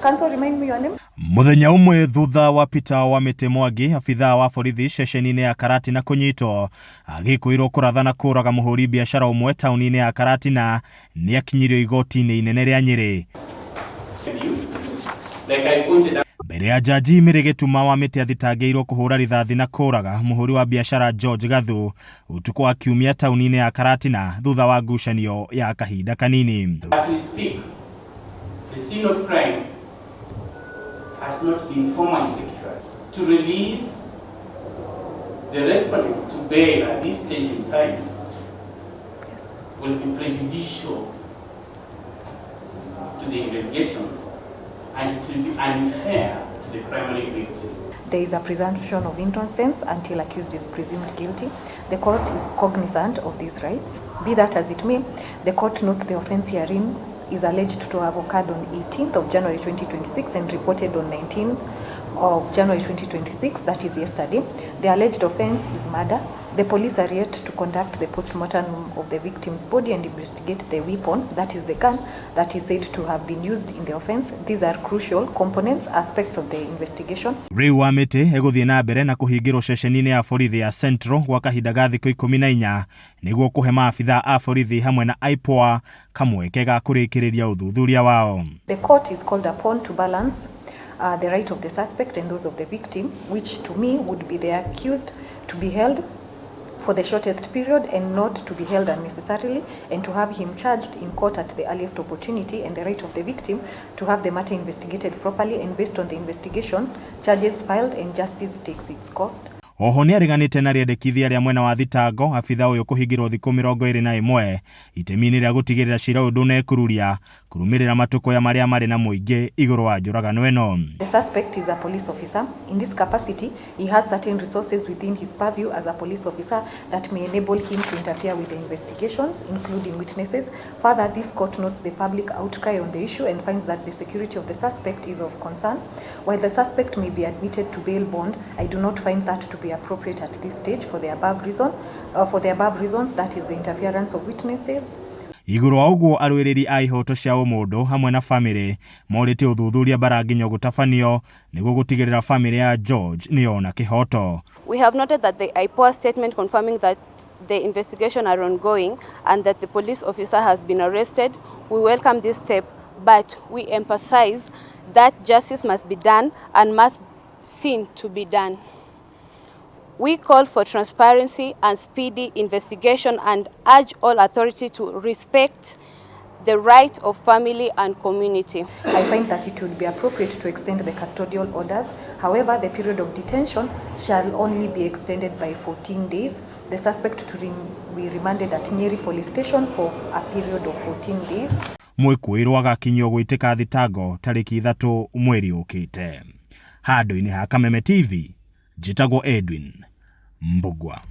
Counsel, remind me your name. Mũthenya ũmwe thutha wa Peter Wamĩtĩ Mwangi, abithaa wa borithi ceceni-inĩ ya Karatina kũnyitwo agĩkũĩrwo kũratha na kũraga mũhũri biacara ũmwe taũni-inĩ ya Karatina, nĩ akinyirio igoti-inĩ inene rĩa Nyĩrĩ. Mbere ya jaji Mary Gĩtuma, Wamĩtĩ athitangĩirwo kũhũra rithathi na kũraga mũhũri wa biacara George Gathu ũtukũ wa Kiumia taũni-inĩ ya Karatina thutha wa ngucanio ya kahinda kanini. As we speak, the scene of crime has not been formally secured. To release the respondent to bail at this stage in time will be prejudicial to the investigations and it will be unfair to the primary victim. There is a presumption of innocence until accused is presumed guilty. The court is cognizant of these rights. Be that as it may, the court notes the offense herein is alleged to have occurred on 18th of January 2026 and reported on 19th of January 2026, that is yesterday. The alleged offense is murder. The police are yet to conduct the postmortem of the victim's body and investigate the weapon, that is the gun, that is said to have been used in the offense. These are crucial components, aspects of the investigation. Rĩu Wamĩtĩ egũthiĩ na mbere na kũhingĩrwo ceceni-inĩ ya borithi ya Central gwa kahinda ga thikũ 14 nĩguo kũhe maabithaa a borithi hamwe na IPOA kamweke ga kũrĩkĩrĩria ũthuthuria wao. The court is called upon to balance the right of the suspect and those of the victim, which to me would be the accused to be held for the shortest period and not to be held unnecessarily, and to have him charged in court at the earliest opportunity, and the right of the victim to have the matter investigated properly and based on the investigation, charges filed and justice takes its course. Oho nĩ areganĩte na rĩendekithia rĩa mwena wa thitango abitha ũyũ kũhingĩrwo thikũ 21 itemi-inĩ rĩa gũtigĩrĩra cira ũyũ ndũnekururia kũrũmĩrĩra matũkũya marĩa marĩ na mũingĩ igũrũ wa njũragano ĩno. The suspect is a police officer. In this capacity, he has certain resources within his purview as a police officer that may enable him to interfere with the investigations, including witnesses. Further, this court notes the public outcry on the issue and finds that the security of the suspect is of concern. While the suspect may be admitted to bail bond, I do not find that to be appropriate at this stage for the above reason. For the above reasons, that is the interference of witnesses. Igũrũ wa ũguo, arũĩrĩri a ihoto cia ũmũndũ hamwe na bamĩrĩ morĩtie ũthuthuria Mbaranginyo gũtabanio nĩguo gũtigĩrĩra bamĩrĩ ya George nĩyona kĩhoto. We have noted that the IPOA statement confirming that the investigation are ongoing and that the police officer has been arrested. We welcome this step, but we emphasize that justice must be done and must seen to be done. We call for transparency and speedy investigation and urge all authorities to respect the right of family and community. I find that it would be appropriate to extend the custodial orders. However, the period of detention shall only be extended by 14 days. The suspect to be remanded at Nyeri Police Station for a period of 14 days. Mwĩkũĩrwo agakinyio gwĩtĩka thitango tarĩki 3 mweri ũkĩte. Handũ-inĩ ha Kameme TV, njĩtagwo Edwin Mbugua.